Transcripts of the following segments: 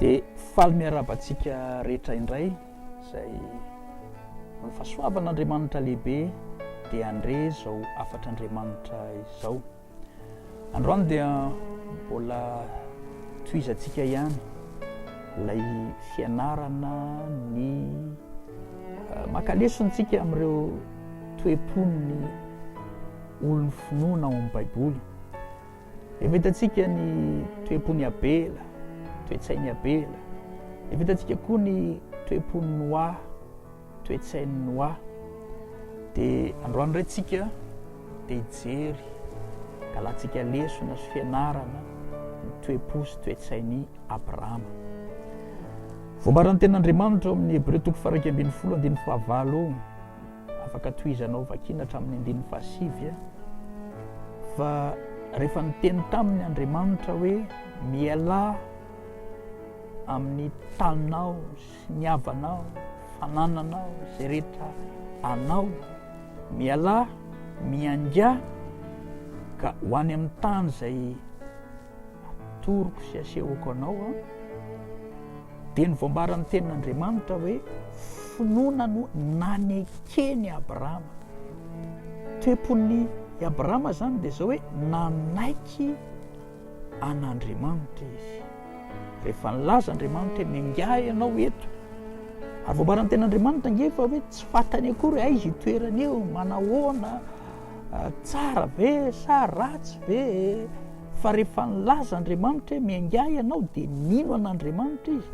Dia faly miarahaba antsika rehetra indray izay noho ny fahasoavan'Andriamanitra lehibe dia handre izao hafatr'Andriamanitra izao. Androany dia mbola tohizantsika ihany ilay fianarana ny eh, maka lesona tsika amin'ireo toe-pon'ny olon'ny finoana ao amin'ny Baiboly. Efa hitantsika ny toe-pon'i Abela, toe-tsain'i Abela. Efa hitantsika koa ny toe-pon'i Noa, toe-tsain'i Noa. Dia androany indray tsika dia hijery, galantsika lesona sy fianarana ny toe-po sy toe-tsain'i Abrahama. Voambaran'ny tenin'Andriamanitra ao amin'ny Hebreo toko faha 11 andininy fahavalo Afaka tohizanao vakiana hatramin'ny andininy fahasivy fa rehefa niteny taminy Andriamanitra hoe mialà amin'ny taninao sy ny havanao, fanananao, izay rehetra anao, mialà, miaingà ka ho any amin'ny tany izay Atoroko sy asehoko anao an, dia ny voambaran'ny tenin'Andriamanitra hoe finoana no naneken'i Abrahama. Toe-pon'i Abrahama izany dia izao hoe nanaiky an'Andriamanitra izy. Rehefa nilaza Andriamanitra hoe miaingaha ianao eto, ary voambaran'ny tenin'Andriamanitra ange fa hoe tsy fantany akory aiza io toerana io, manahoana, tsara ve sa ratsy ve? Fa rehefa nilaza Andriamanitra hoe miaingà ianao dia nino an'Andriamanitra izy,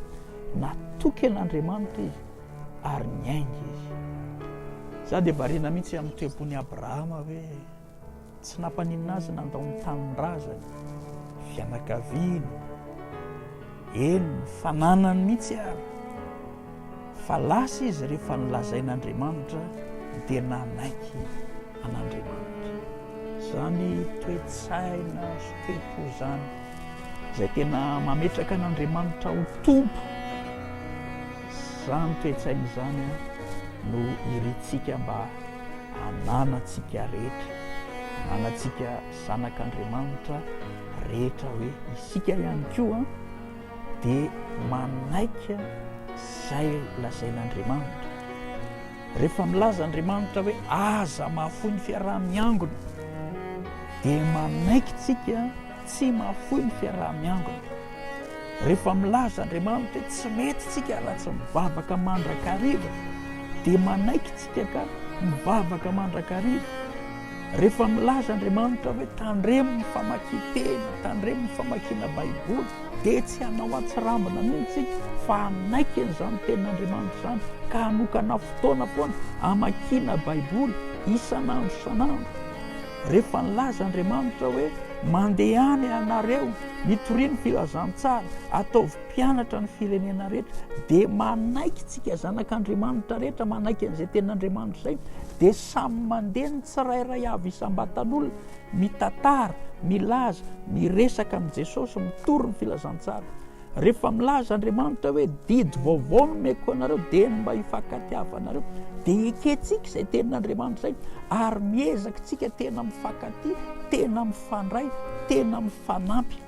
natoky an'Andriamanitra izy ary niainga izy. Za dia variana mihitsy amin'ny toe-pon'i Abrahama hoe tsy nampaninona azy nandao ny tanindrazany, fianakaviany, eny ny fananany mihitsy ary. Fa lasa izy rehefa nolazain'Andriamanitra dia nanaiky an'Andriamanitra. Izany toe-tsaina sy toe-po izany, izay tena mametraka an'Andriamanitra ho Tompo, izany toe-tsaina izany no irintsika mba hananantsika rehetra, hananantsika zanak'Andriamanitra rehetra hoe isika ihany koa dia manaiky izay lazain'Andriamanitra. Rehefa milaza Andriamanitra hoe aza mahafoy ny fiaraha-miangona, dia manaiky tsika tsy mahafoy ny fiaraha-miangona. Rehefa milaza Andriamanitra hoe tsy mety tsika raha tsy mivavaka mandrakariva, dia manaiky tsika ka mivavaka mandrakariva. Rehefa milaza Andriamanitra hoe tandremo ny famakian-teny, tandremo ny famakiana Baiboly, dia tsy hanao antsirambina mihitsy isika fa hanaiky an'izany tenin'Andriamanitra izany ka hanokana fotoana foana hamakiana Baiboly isan'andro isan'andro. Rehefa nilaza Andriamanitra hoe mandehana ianareo, mitoria ny filazantsara, ataovy mpianatra ny firenena rehetra, dia manaiky tsika zanak'Andriamanitra rehetra manaiky an'izay tenin'Andriamanitra izay, dia samy mandeha ny tsirairay avy isam-batan'olona, mitantara, milaza, miresaka amin'i Jesosy, mitory ny filazantsara. Rehefa milaza Andriamanitra hoe didy vaovao no omeko anareo dia ny mba hifankatiavanareo, dia ekentsika izay tenin'Andriamanitra izay ary miezaka tsika tena mifankatia, tena mifandray, tena mifanampy.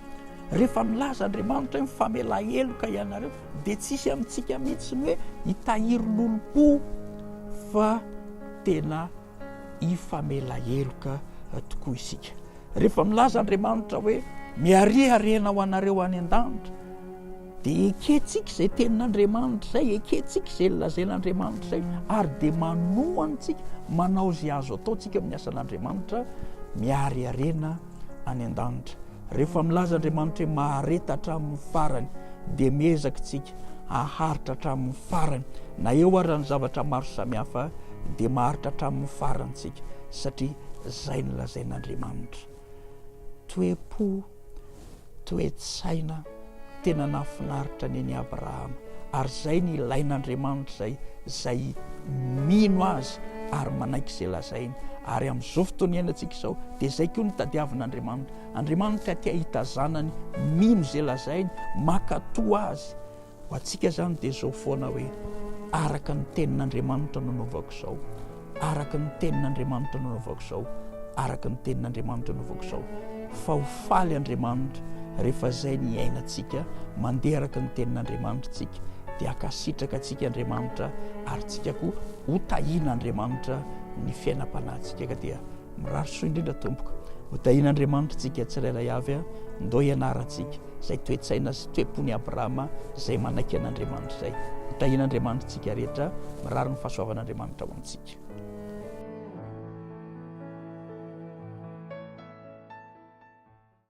Rehefa milaza Andriamanitra hoe mifamela heloka ianareo dia tsisy amintsika mihitsy ny hoe hitahiry lolompo fa tena hifamela heloka tokoa isika. Rehefa milaza Andriamanitra hoe miaria harena ho anareo any an-danitra dia ekentsika izay tenin'Andriamanitra izay, ekentsika izay lazain'Andriamanitra izay ary dia manohana tsika, manao izay azo atao tsika amin'ny asan'Andriamanitra miary harena any an-danitra. Rehefa milaza Andriamanitra hoe mahareta hatramin'ny farany dia miezaka tsika haharitra hatramin'ny farany. Na eo ara ny zavatra maro samihafa dia maharitra hatramin'ny farany tsika satria zay no lazain'Andriamanitra. Toe-po, toe-tsaina tena nahafinaritra ny an'i Abrahama ary zay ny ilain'Andriamanitra zay zay mino azy ary manaiky izay lazainy. Ary amin'izao fotoana iainantsika izao dia zay koa no tadiavin'Andriamanitra. Andriamanitra te hahita zanany mino izay lazainy, mankatò azy. Ho antsika izany dia izao foana hoe, araka ny tenin'Andriamanitra no anaovako izao, araka ny tenin'Andriamanitra no anaovako izao, araka ny tenin'Andriamanitra no anaovako izao. Fa ho faly Andriamanitra Rehefa izay ny iainantsika, mandeha araka ny tenin'Andriamanitra isika, dia hankasitraka antsika Andriamanitra ary tsika koa ho tahian'Andriamanitra ny fiainam-panahintsika ka dia mirary soa indrindra tompoko. Ho tahian'Andriamanitra tsika tsirairay avy, ndao hianarantsika izay toe-tsaina sy toe-pon'i Abrahama izay manaiky an'Andriamanitra izay. Ho tahian'Andriamanitra tsika rehetra, mirary ny fahasoavan'Andriamanitra ho antsika.